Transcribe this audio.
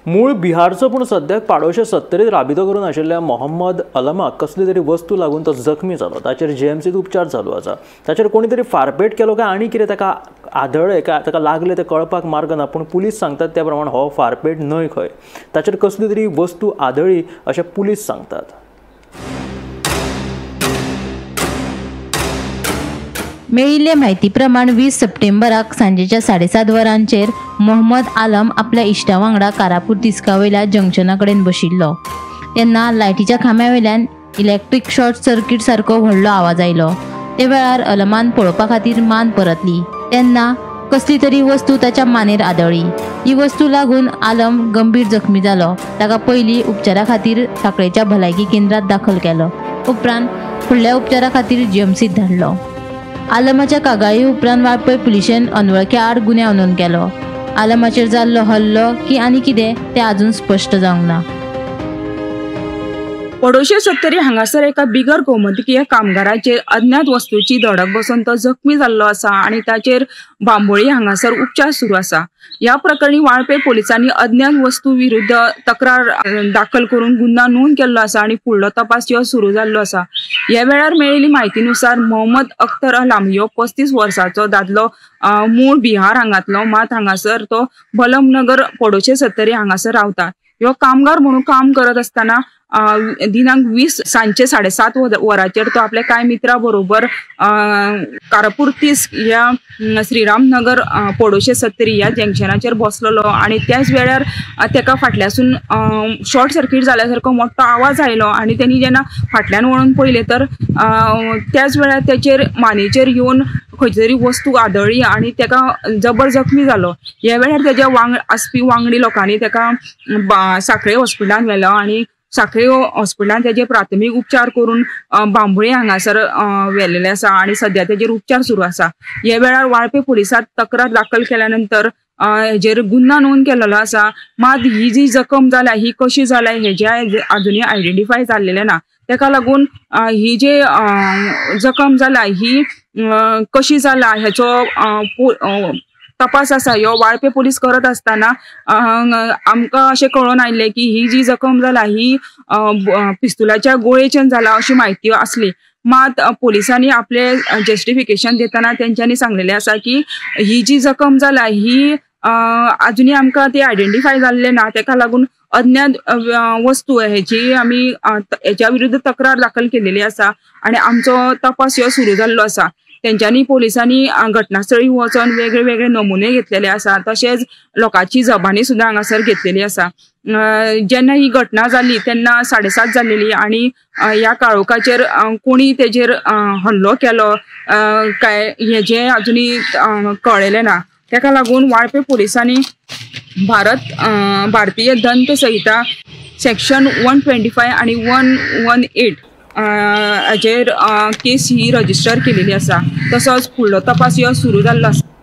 मूळ बिहारचो पूण सद्याक पाडोशे सत्तरीत राबितो करून आशिल्ल्या मोहम्मद अलमाक कसली तरी वस्तू लागून तो जखमी जालो. ताचेर जीएमसीत उपचार चालू आसा. ताचेर कोणी तरी फारपेट केलो काय आनी कितें ताका आदळ्ळें काय ताका लागलें तें कळपाक मार्ग ना, पूण पुलीस सांगतात त्या प्रमाण हो फारपेट न्हय खंय, ताचेर कसली तरी वस्तू आदळ्ळी अशें पुलीस सांगतात. मेळिल्ले म्हायती प्रमाण 20 सप्टेंबराक सांजेच्या 7:30 वरांचेर मोहम्मद आलम आपल्या इश्टा वांगडा कारापूर तिस्का वयल्या जंक्शना कडेन बशिल्लो. तेन्ना लायटीच्या खांब्या वयल्यान इलेक्ट्रीक शॉर्ट सर्किट सारको व्हडलो आवाज आयलो. ते वेळार अलमान पळोवपा खातीर मान परतली तेन्ना कसली तरी वस्तू ताच्या मानेर आदळ्ळी. ही वस्तू लागून आलम गंभीर जखमी जालो. ताका पयलीं उपचारा खातीर सांखळेच्या भलायकी केंद्रात दाखल केलो. उपरांत फुडल्या उपचारा खातीर जीएमसीत धाडलो. आलमाच्या कागाळी उपरांत वाळपय पुलिशेन अनवळख्या आड गुन्यांव नोंद केलो. आलमाचेर जाल्लो हल्लो की आनी कितें तें अजून स्पश्ट जावंक ना. पडोशे सत्तरी हांगासर एका बिगर गोमंतकीय कामगाराचेर अज्ञात वस्तूची धडक बसून तो जखमी जाल्लो आसा आनी ताचेर बांबोळी हांगासर उपचार सुरू आसा. ह्या प्रकरणी वाळपे पोलिसांनी अज्ञात वस्तू विरुद्ध तक्रार दाखल करून गुन्यांव नोंद केल्लो आसा आनी फुडलो तपास ह्यो सुरू जाल्लो आसा. ह्या वेळार मेळिल्ली म्हायतीनुसार मोहम्मद अख्तर अलाम ह्यो 35 वर्सांचो दादलो मूळ बिहार हांगातलो, मात हांगासर तो बलमनगर पडोशे सत्तरी हांगासर रावता. ह्यो कामगार म्हणून काम करत असताना दिनांक 20 सांजचे 7:30 वरांचेर तो आपल्या कांय मित्रां बरोबर कारापूर 30 ह्या श्रीरामनगर पडोशे सत्तरी ह्या जंक्शनाचेर बसलेलो आनी त्याच वेळार ताका फाटल्यासून शॉर्ट सर्किट जाल्या सारको मोठो आवाज आयलो आनी तेणी जेन्ना फाटल्यान वळून पळयलें तर त्याच वेळार तेचेर मानेचेर येवन खंयची तरी वस्तू आदळ्ळी आनी ताका जबर जखमी जालो. ह्या वेळार तेज्या आसपी वांगडी लोकांनी ताका सांखळे हॉस्पिटलान व्हेलो आनी सांखळे हॉस्पिटलान तेजे प्राथमीक उपचार करून बांबोळी हांगासर व्हेलेले आसा आनी सद्या तेजेर उपचार सुरू आसा. ह्या वेळार वाळपे पुलिसांत तक्रार दाखल केल्या नंतर हेजेर गुन्यांव नोंद केलेलो आसा. मात ही जी जखम जाल्या ही कशी जाल्या हेजे आजुनूय आयडेंटिफाय जाल्लेलें ना. तेका लागून ही जी जखम जाल्या ही कशी जाल्या हेचो तपास आसा ह्यो वाळपे पोलीस करत असताना आमकां अशें कळोन आयिल्लें की ही जी जखम जाल्या ही पिस्तुलाच्या गोळयेच्यान जाला अशी म्हायती आसली. मात पोलिसांनी आपले जस्टिफिकेशन दितना तेंच्यांनी सांगलेलें आसा की ही जी जखम जाल्या ही आजुनूय आमकां ती आयडेंटिफाय जाल्लें ना. तेका लागून अज्ञात वस्तू हेची आमी हेच्या विरुद्ध तक्रार दाखल केलेली आसा आनी आमचो तपास ह्यो सुरू जाल्लो आसा. तेंच्यांनी पोलिसांनी घटनास्थळी वचोन वेगळे वेगळे नमुने घेतलेले आसा, तशेंच लोकांची जबानी सुद्दां हांगासर घेतलेली आसा. जेन्ना ही घटना जाली तेन्ना 7:30 जाल्लेली आनी ह्या काळोखाचेर कोणी तेजेर हल्लो केलो काय हेजें आजुनूय कळ्ळेलें ना. तेका लागून वाळपे पोलिसांनी भारतीय दंत संहिता सेक्शन 125 आनी 118 हाजेर केस ही रजिस्टर केलेली आसा. तसोच फुडलो तपास ह्यो सुरू जाल्लो आसा.